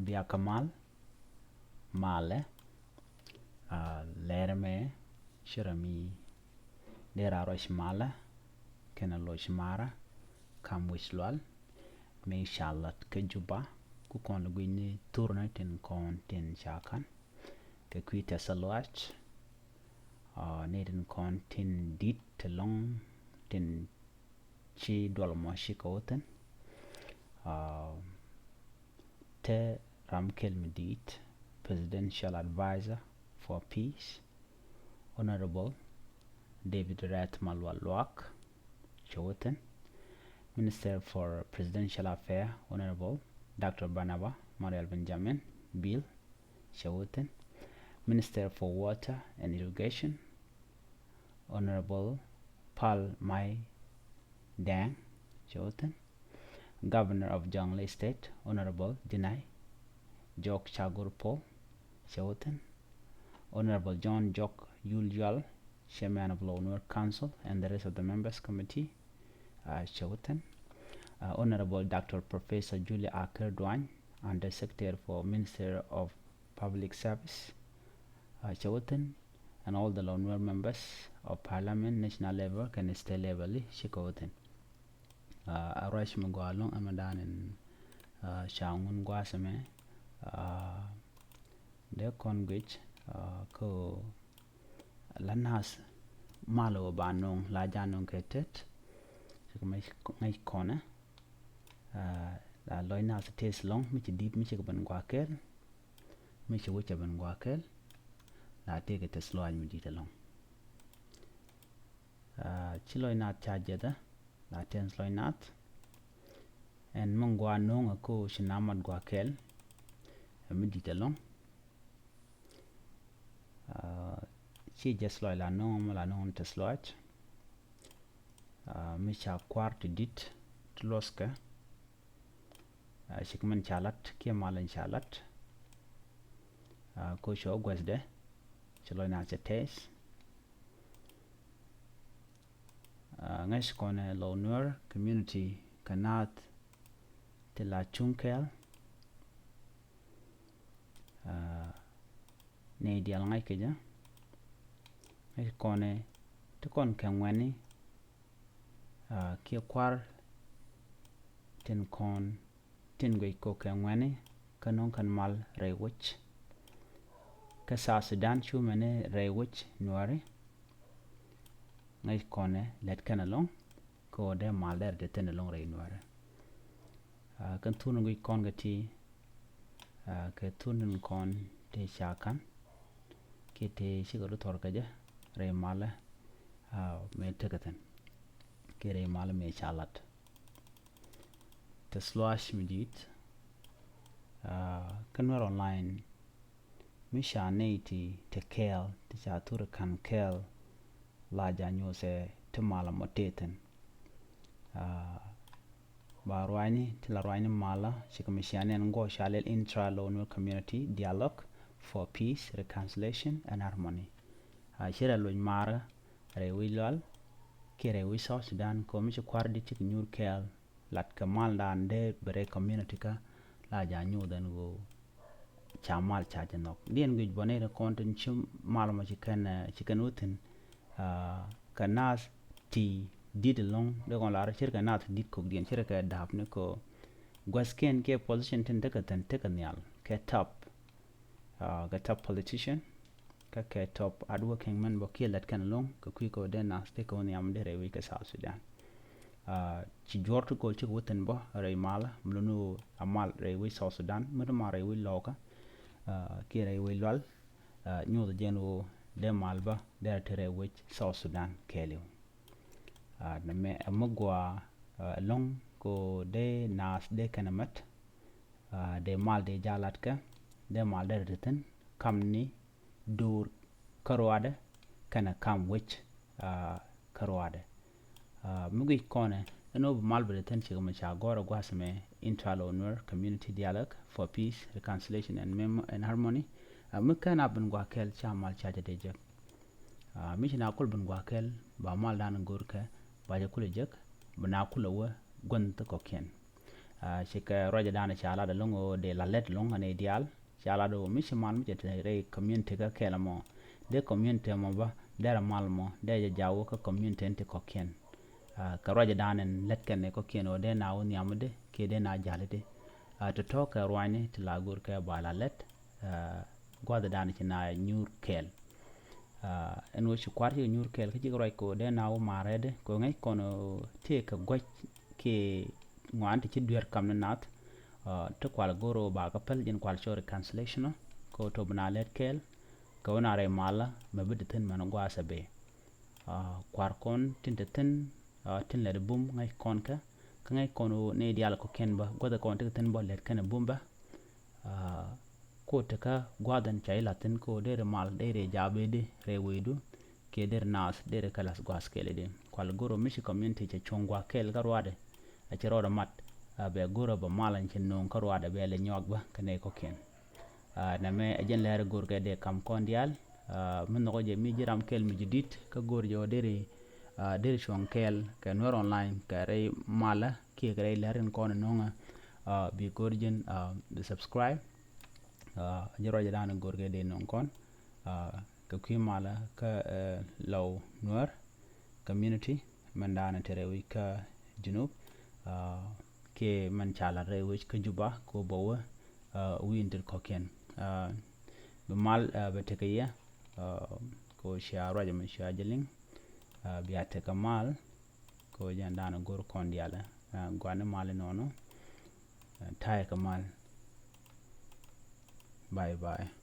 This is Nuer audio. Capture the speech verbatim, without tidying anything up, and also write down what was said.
Bia kä mal malɛ, a, lɛr mɛ ci rɔ mi dee ra ruac malɛ kɛnɛ loc marä kam wi̱c lual mi ca lat kä Juba. Ku kɔn lɛ gui̱ni thurni tin kɔn tin ca ka̱n kɛ kui̱ tɛth luac, a, ni tin kɔn tin di̱t ti lɔ̱ŋ tin ci duɔl mɔ ci kɛ wä thi̱n. A, te ram kɛl mi di̱i̱t, Presidential Advisor for Peace, Honorable David Rɛth Malual Luak, cɛ wä thi̱n. Minister for Presidential Affair, Honorable Doctor Barnaba Marial Benjamin Bill, cɛ wä thi̱n. Minister for Water and Irrigation, Honorable Pal Mai Deng, cɛ wä thi̱n. Governor of Jonglei State, Honorable Denai Jok Chagur Paul, cɛ wä thi̱n. Honorable John Jok Yul Yual, Chairman of Low Nuer Council, and the rest of the members committee, a, cɛ wä thi̱n. A, Honorable Doctor Professor Julia Aker Duany, Under Secretary for Minister of Public Service, a, cɛ wä thi̱n, and all the Low Nuer members of Parliament, national level kɛnɛ state level, ci kɛ wä thi̱n. A, a ruac mi gɔaa ɛlɔ̱ŋ ɛmɛ dan in, a, ca ŋun gua̱a̱th ɛmɛ, a, dee kɔn guic, a, kä la nath mal wä ba nöŋ la ja nöŋ kɛ tet. Ci kɛ ŋäc kɔnɛ, a, la lɔc nath tet ɛlɔ̱ŋ mi ci di̱t mi ci kɛ ben gua̱a̱th kɛl, mi ci wä cɛ ben gua̱a̱th kɛl, la tëëkɛ tet luaac mi di̱t ɛlɔ̱ŋ. A, ci lɔc nath ca jethä, la tens lɔc nath. Ɛn mi gɔaa nöŋä ko ci namat gua̱a̱th kɛl ɛ mi di̱t ɛlɔ̱ŋ. A, ci jeth lɔc la nöŋä mɔ la nöŋä ni tes lɔc. A, mi ca kua̱r ti di̱t ti luɔthkɛ. A, cik mɛn ca lat kiɛ mal in ca lat. A, ko cɔ guɛthdɛ ci lɔc nath cɛ tɛth. A, ŋäc kɔnɛ Low Nuer community kɛ nath ti la cuŋ kɛɛl. A, nɛy diaal ŋa̱c kɛ jɛ. Ŋäc kɔnɛ ti kɔn kɛ ŋuɛ̈tni, a, kiɛ kua̱r tin kɔn tin guic kɔ kɛ ŋuɛ̈tni kä nöŋ kɛn mal rɛy wec. Kä South Sudan cu mɛni rɛy wec Nuääri. Ŋäc kɔnɛ lät kɛn ɛlɔ̱ŋ kä ɣöö dee mal dee rɛ te thi̱n ɛlɔ̱ŋ rɛy Nuääri. A, kɛn thurni guic kɔn kɛ ti, a, kɛ thurni kɔn ti ca ka̱n kiɛ ti cikɛ rɔ thɔr kɛ jɛ rɛy malä, a, mëë tekɛ thi̱n kiɛ rɛy malä mëë ca lat. Tes luaac mi di̱i̱t, a, kä Nuer Online mi ca nɛy ti te kɛɛl ti ca thur ka̱n kɛɛl la ja nyuuthɛ ti malä mɔ tëë thi̱n. A, ba ruacni ti la ruacni malä cikɛ mi cia nɛn gɔɔ ca lɛl intra Low Nuer Community Dialogue for Peace, Reconciliation and Harmony. A, ci rɛ loc marä rɛy wi̱c lual kiɛ rɛy wi̱c South Sudan kɛ mi ci kua̱r di cikɛ nyuur kɛɛl lat kɛ maldan dee bi rɛy community kä la ja nyuuth ɛn ɣöö ca mal ca jɛ nhɔk. Diɛn guic bɔ ni rɛ kɔn tin ci mal mɔ ci kɛn, ci kɛn wä thi̱n, a, kɛ nath ti di̱t ɛlɔ̱ŋ dee kɔn lar cir kɛ nath ti di̱t kɔk diɛn cir kɛ da̱a̱p ni kɛ gua̱thkiɛn kiɛ position tin tekɛ thi̱n tekɛ nhial kɛ top, a, kɛ top politician. Kä kɛ top hard working men bä kiɛ lät kɛn loŋ kɛ kui̱ kɛ wä dee nath tëë kɛ wä nhiam dee rɛy wi̱c kɛ South Sudan. A, ci juɔr ti kol cikɛ wä thi̱n bä rɛy malä mi luni wä a mal rɛy wi̱c South Sudan mi ti mal rɛy wi̱c lɔkä, a, kiɛ rɛy wi̱c lual, a, nyuuth jɛn wä dee mal bä dee rɛ ti rɛy wi̱c South Sudan kɛɛliw. A, nɛ mɛ ɛ mi gɔaa, a, loŋ kɛ wä dee nath dee kɛn ɛ mɛt, a, dee mal dee jalat kɛ dee mal dee rɛ ti thi̱n kam ni duur kä ruaadɛ kɛnɛ kam wec, a, kä ruaadɛ. A, mi guic kɔnɛ ɛn ɣöö bi mal bi dee thi̱n cikɛ mi ca gɔ̱r ɛ gua̱a̱th mɛ intra Low Nuer Community Dialogue for Peace, Reconciliation and Mem-, and Harmony. A, mi kɛn a ben gua̱a̱th kɛl ca mal ca jɛ dee jek. A, mi ci na kul ben gua̱a̱th kɛl ba maldan go̱r kɛ ba jɛ kul ɛ jek bi na kul ɛ wä guänh thi kɔ̱kiɛn. Cikɛ ruacɛ danɛ ca lat ɛlɔ̱ŋ ɣöö dee la lät ɛlɔ̱ŋ ɛ nɛy diaal. Ca lat ɣöö mi ci mal mi cɛ te rɛy community kä kɛl ɛmɔ, dee community ɛmɔ bä derɛ mal mɔ dee jɛ jaw kä community in ti kɔ̱kiɛn. Kɛ ruacɛ danɛ lät kɛn ɛ kɔ̱kiɛn ɣöö dee na wä nhiamdi kiɛ dee na ja̱ldi. Tɔ̱tɔ̱ kɛ ruacni ti la go̱r kɛ ba la lät gua̱th danɛ ci na nyuur kɛɛl. Ɛn ɣöö ci kua̱r cikɛ nyuur kɛɛl kä cikɛ ruac kɛ ɣöö dee na wä ma̱a̱r rɛɛdi kɛ ɣöö ŋäc kɔn tëë kɛ guäc kiɛ ŋuan ti ci dueer kam ni nath. Ti kual go̱r ɣöö ba kä päl jɛn kual cɔɔri cancellation ɔ kɛ ɣöö tɔp na lɛt kɛɛl kɛ ɣöö na rɛy malä mɛ bi di thi̱n mɛn gua̱a̱th ɛ bee. Kua̱r kɔn tin te thi̱n tin lɛt bum ŋäc kɔn kä kä ŋäc kɔn ɣöö ni diaal kɔ̱kiɛn bä guäth kɔn ti thi̱n bä lɛt kɛn bum bä. Ko tekä gua̱dhɛn ca ilathin ko deri mal deri jabedi rɛy wecdu kiɛ deri naath deri kä lath gua̱a̱th kɛɛl idi. Kual go̱r ɣöö mi ci community cɛ cuɔ̱ŋ gua̱a̱th kɛɛl kä ruaadɛ a cɛ rɔɔdɛ mat a bɛ go̱r ɣöö bɛ mal ɛn ci no̱o̱ŋ kä ruaadɛ bɛ lɛ nyuak bä kä nɛy kɔ̱kiɛn. Nɛmɛ ɛ jɛn lɛr go̱r kɛ dee kam kɔn diaal. Mi nhɔkɔ jɛ mi ji̱ ram kɛɛl mi ji̱ di̱t kä go̱r jɛ ɣöö deri deri cuɔ̱ŋ kɛɛl kɛ Nuer online kɛ rɛy malä kiɛ kɛ rɛy lɛr in kɔn no̱o̱ŋä. Bi go̱r jɛn bi subscribe. Ji̱ ruacɛ danɛ go̱r kɛ dee no̱o̱ŋ kɔn kɛ kui̱ malä kä Lɔw Nuer community mɛn danɛ te rɛy wi̱c kä Junub. Kiɛ mɛn ca lat rɛy wi̱c kä Juba ko bä wä wi̱i̱n tet kɔ̱kiɛn. Bi mal bɛ tekɛ yɛ ko cia ruacɛ mɛ cia jɛ liŋ. Bia tekɛ mal ko jɛn danɛ go̱r kɔn dialɛ. Guani mal inɔnɔ. Ta̱yɛ kɛ mal. Bye bye.